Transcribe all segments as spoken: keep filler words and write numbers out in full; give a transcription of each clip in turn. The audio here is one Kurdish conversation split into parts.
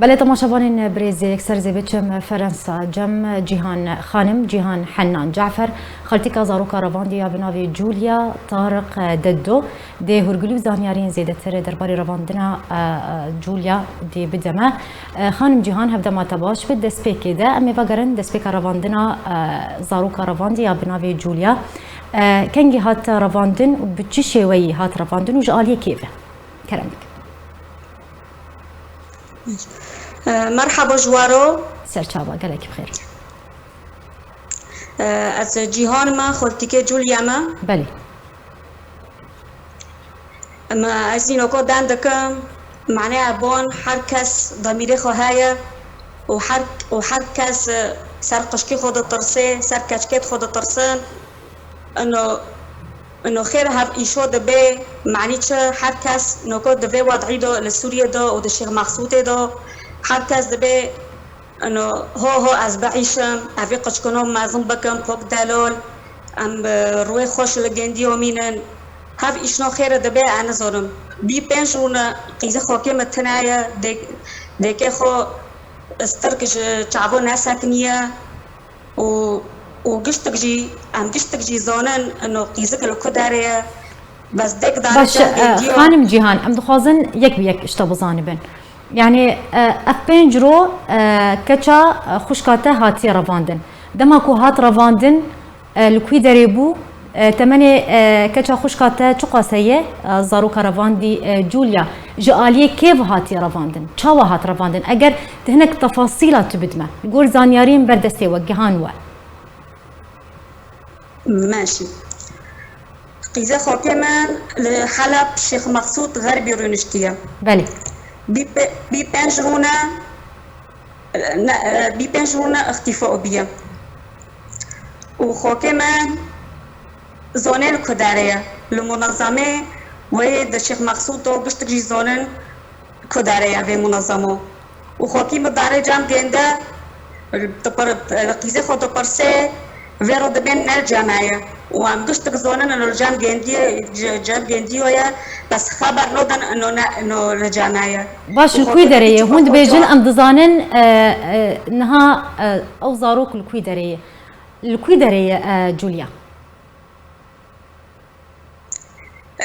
Belê, temaşevanên birêz, yekser zê biçim Ferensa. Cem Cîhan Xanim, Cîhan Hennan Cafer, xaltîka zaroka revandî ya bi navê Julia Tariq Deddo, dê hûrgulî û zanyariyên zêdetir derbarê revandina, e, e, Julia dê bide me. E, Xanim Cîhan, hevdema te baş bi. Destpêkê de em ê vegerin destpêka revandina, e, zaroka revandî ya bi navê Julia. E, kengî hat revandin û bi çi şêweyî hat revandin û ji aliyê kê ve? Kerem dikim. E, merhaba ji we re. Serçava, gelekî bi xêr. E, ez Cîhan me, xaltîkê Julia me. Belê. Me, ez jî noko den dikim, mane bon, her kes demîrê xwe heye û her, û her kes, e, ser qişkê xwe ditirse, ser keçikê xwe ditirsin. Ino, ino xêr hev îşo dibe, manî çi, her kes noko di vê wed'î de li Sûriyê de û di Şêx Mexsûdê de, her kes dibe, ino, ho, ho, ez biîşim, evê qiçkino mezin bikim, pok delol, em bi rûyê xweş li gendiyo mînin. Hev îşno xêr dibe, ez nizanim. Bî pênc rûne qîzê xokê min tine ye, dêk-, dêkê xwe stirk ji çavo nesekiniye. û, û giştik jî, em giştik jî zanin, ino qîzik li ku derê ye, bes dek dare Baş, çav e, gendiyo. Xanim Cîhan, em dixwazin yek bi yek ji te bizanibin. Yani, e, ev pênc ro, e, keça, e, xwişka te hatiye revandin. Dema ku hat revandin, e, li kwî derê bû, e, temenê, e, keça xwişka te çiqas heye, e, zaroka revandî, e, Julia, ji aliyê kê ve hatiye revandin? Çawa hat revandin? Eger Ti hinek tefasîla tu bidme. Li gor zanyariyên ber destê we, gihan we. Meşî. Qîzê xokê min li Heleb Şêx Mexsûd Xerbî rûniştiye. Belê. Bî pe-, bî pênc rûne, ne, bî pênc rûne îxtîfa biye. Û xokê min zonê li ku derê ye. Li munezemê wê di Şêx Mexsûd de giştik jî zonin ku derê ye vê munezemo. Û xokî min darê cem gênde, dipir-, li qîzê xwe dipirsê, vê re dibên ne li cem me ye. Û em giştik zonin ino li cem gêndiyê, ce-, cem gêndiyo ye, bes xeber nodin ino ne, ino li cem me ye. Baş, li ku derê ye? Hûn dibêjin, em dizanin, e, e, niha, e, ew zarok li ku derê ye? Li ku derê ye, e, Julia?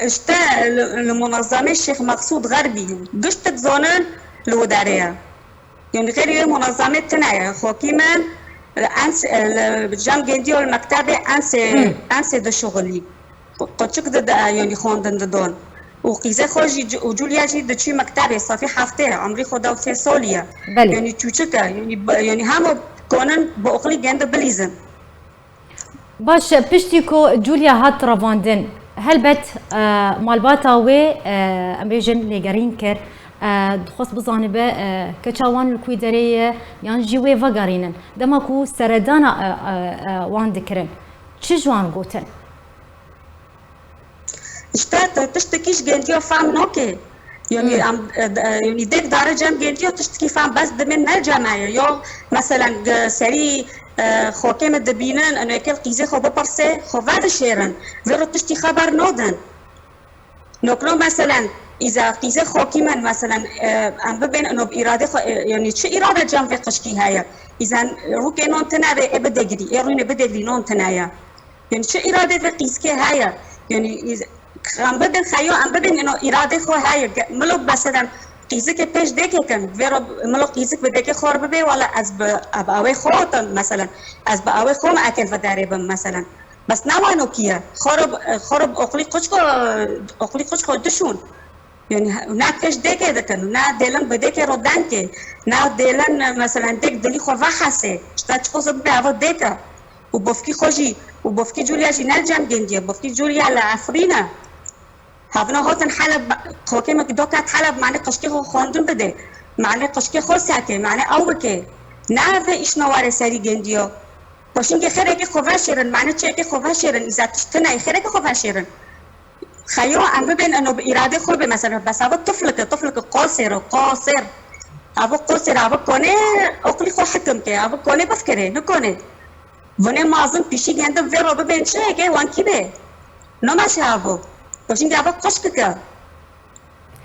Îşte li, li munezemê Şêx Mexsûd Xerbî giştik zonin li wê derê ye. Yanî xêrî wê munezemê tune ye. Xokî min li ens-, li cem gendiyo li mektebê ensê, Hmm. ensê dişuxulî. Qo-, qoçik dide, yanî xwendin didon. Û qîzê xwe jî c-, û Culya jî diçî mektebê, safî heftê, emrî xwe dewsê solî ye. Belê. Yanî çûçik e, yanî b-, yanî hema konin bi oxlî gende bilîzin. Baş, piştî ku Julia hat revandin, helbet, e, malbata wê, e, em bêjin lêgerîn kir, e, dixwest bizanibe, e, keça wan li ku derê ye, yan jî wê vegerînin. Dema ku seredana, e, e, e, wan dikirin, çi ji wan gotin? Îşte tu tiştekî ji gendiya fehm nake. Yanî Hmm. em, e, e, yanî dek dare cem gendiya tiştekî fehm bes dimên ne cem me ye. Ya meselen, e, serî, e, xokê me dibînin, eno yekê qîzê xwe bipirsê, xwe vedişêrin. Vê ro tiştî xeber nadin. Nokno meselen, îza qîzê xokî min meselen, e, em bibên eno bi îradê xwe, e, yanî çi îrade cem vê qişkî heye? Îza rûkê non tine vê ê bidegirî, ê rûnê bidegirî non tine ye. Yanî çi îradê vê qîzkê heye? Yanî îz-, em bibin xeyo, em bibin ino îradê xwe heye. Ge-, milo mesela qîzikê pêş dêkê kin, vê ro milo qîzik bi dêkê xor bibe, wala ez bi, bi awê xwe otim mesela. Ez bi awê xwe me ekel vedarê bim mesela. Bes ne wano kiye. Xoro, xoro oqlî qoçko, oqlî qoçko dişûn. Yanî ne pêş dêkê dikin, ne dêlin bi dêkê ro dengê, ne dêlin mesela dêk dilî xwe vehesê. Îşte çiqo zû bibe ava dêke. Û bofkî xwe jî, û bofkî Culya jî ne li cem gendiye, bofkî Culya li Efrîn e. Havna hatin Heleb, xokê me ki do ket Heleb, mane qişkê xwe xwendin bide. Mane qişkê xwe seke, mane ew bike. Ne vê îş nawarê serî gendiyo. Xweşingê xêrekê xwe veşêrin, mane çêkê xwe veşêrin, îza tişt tune, xêrekê xwe veşêrin. Xeyo em bibên eno bi îradê xwe be, mesela, bes ava tiflike, tiflike qosêr o, qosêr. Ava qosêr, ava konê oqlî xwe hikim ke, ava konê bifkirê, nikone. Vune mazin pişî gendim vê ro bibên çi, ke wan kî be? No meşe avo. Xweşingê ava xweşkike.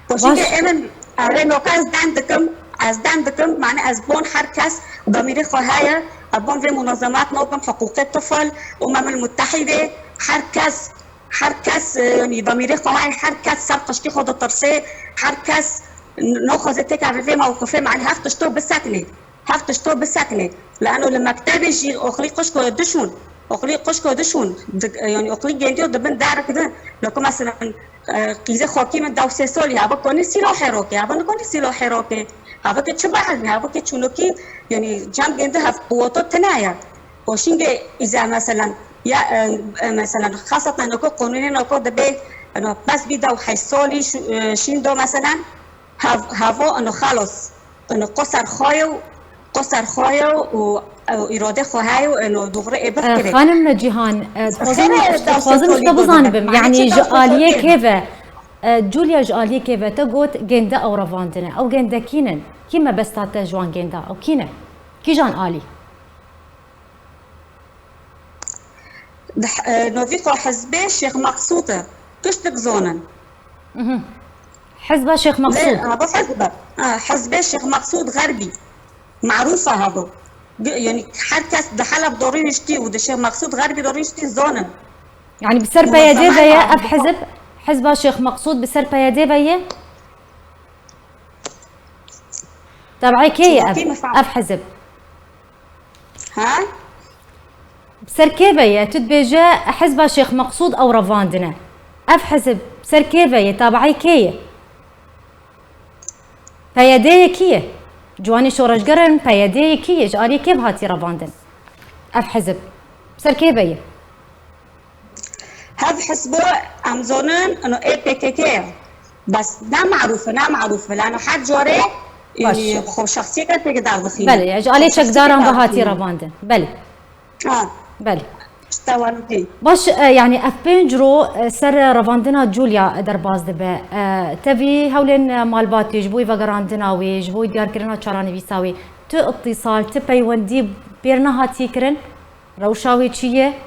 Xweşingê Baş. Ê min, erê noka ez den dikim, Ez dem dikim, mane ez bon her kes demîrê xwe heye, ez bon vê munazemat nakim, hiqûqê tifl, Umemil Muttehîdê, her kes, her kes, e, yanî demîrê xwe heye, her kes ser qişkê xwe ditirsê, her kes naxwaze têkeve vê mewqifê, mane her tişto biseknê. Her tişto biseknê. Lano li mektebê jî oxlî qişko dişûn. Oxlî qişko dişûn. Di-, yanî oxlî gendiyo dibin derg din. Loko meselen, e, qîzê xokî min dew sê solî, heva konî sîlo hêrokê, heva nikonî sîlo hêrokê. Heva ke çi behilmê, heva ke çûnokî, yanî cem gendi hev quweto tine ye. O şîngê îze meselen, ya, e, e, meselen, xaseten oko qonûnê oko dibe, eno, bes bî dew heşt solî şu-, e, şîn do meselen, Hev-, hevo ino xelos. Ino qo ser xwe ye û, qo ser xwe ye û, û îrode xwe heye û ino dûxre ê Eh, bifkirê. Xanim Cîhan, eh, dixwazim, Xêr e, dixwazim ji te dewsa bizanibim, Mane yanî çi ji dewsa aliyê Solî? Kê ve, eh, Julia ji aliyê kê ve te got gênde ew revandine. Ew gênde kî nin? Kî mebesta te ji wan gênda? Ew kî ne? Kîjan alî? Di h-, e, novî xwe hizbê Şêx Meqsûd e. Tiştik zonin. Mhm. Hizba Şêx Lê, Meqsûd. Habo hizb e. Ha, hizbê Şêx Meqsûd Xerbî. Marûf e habo. Gi-, yanî her kes di Heleb de rûniştî û di Şêx Meqsûd Xerbî de rûniştî zonin. Yanî bi ser P Y D ve ye ev hizb, hizba Şêx Meqsûd bi ser P Y D ve ye? Tabi'ê kê ye ev, ev hizb? Ha? Bi ser kê ve ye? Tu dibêje hizba Şêx Meqsûd ew revandine. Ev hizb bi ser kê ve ye? Tabi'ê kê ye? P Y D yê kî ye? Ciwanê şoreşger in, P Y D yê kî ye? Ji aliyê kê ve hatî revandin? Ev hizb bi ser kê ve ye? Hev hizbo em zonin, ino ê P K K ye. Bes ne marûf e, ne marûf e. Lano her carê, Baş. Yanî, xwe şexsiyeke têkidar dixîne. Belê, ji alê çekdaran ve hatî revandin. Belê. Ha. Belê. Ji te wan dî. Baş, e, yanî ev pênc ro, e, ser revandina Julia derbas dibe. E, tevî hewlên, e, malbatê ji bo vegerandina wê, ji bo diyarkirina çaranivîsa wê, tu îtîsal, tu peywendî pêr nehatî kirin? Rewşa wê çi ye?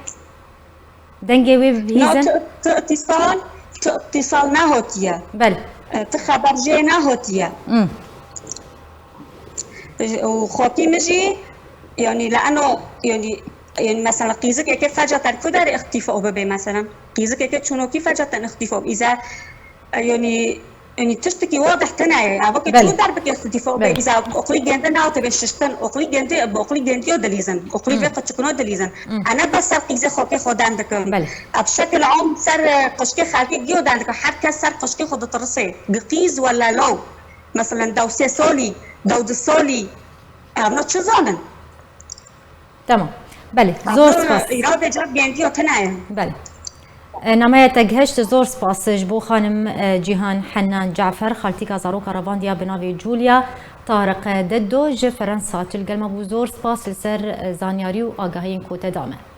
Dengê wê Na, bihîzin? Tu, tu îtîsal, tu îtîsal nehotiye. Belê. E, tu xeber jê nehotiye. Hmm. Û xwetî min jî, yanî, li eno, yanî, yanî, mesela, qîzikeke feceten ku derê îxtîfo bibe, mesela? Qîzikeke çûnokî feceten îxtîfo bibe. Îza, e, yanî, yanî, tiştekî wadih tine ye. Eva ke Belê. Çû derbikê îxtîfo bibe, Belê. Îza, oqlî gende newte be şiştin. Oqlî gende, bi oqlî gendiyo dilîzin. Oqlî Hmm. vê qiçikino dilîzin. Hmm. Ene bes ser qîzê xokê xwe den dikin. Belê. Ev şekil am ser, e, qişkê xelkê giyo den dikin. Her kes ser qişkê xwe ditirisê. Gi qîz wela law. Mesela, dew sê solî, dew du solî. Evna çi zanin? Tamam. Belê, zor spas. Îrade cevap gendiyo tine ye. Belê. E, nameya te gihişt, zor spas ji bo xanim, e, Cîhan Hennan Cafer, xaltîka zaroka revandiya bi navê Julia Tariq Deddo ji Ferensa. Tu li gel me bû, zor spas li ser, e, zanyarî û agahiyên ku te da me.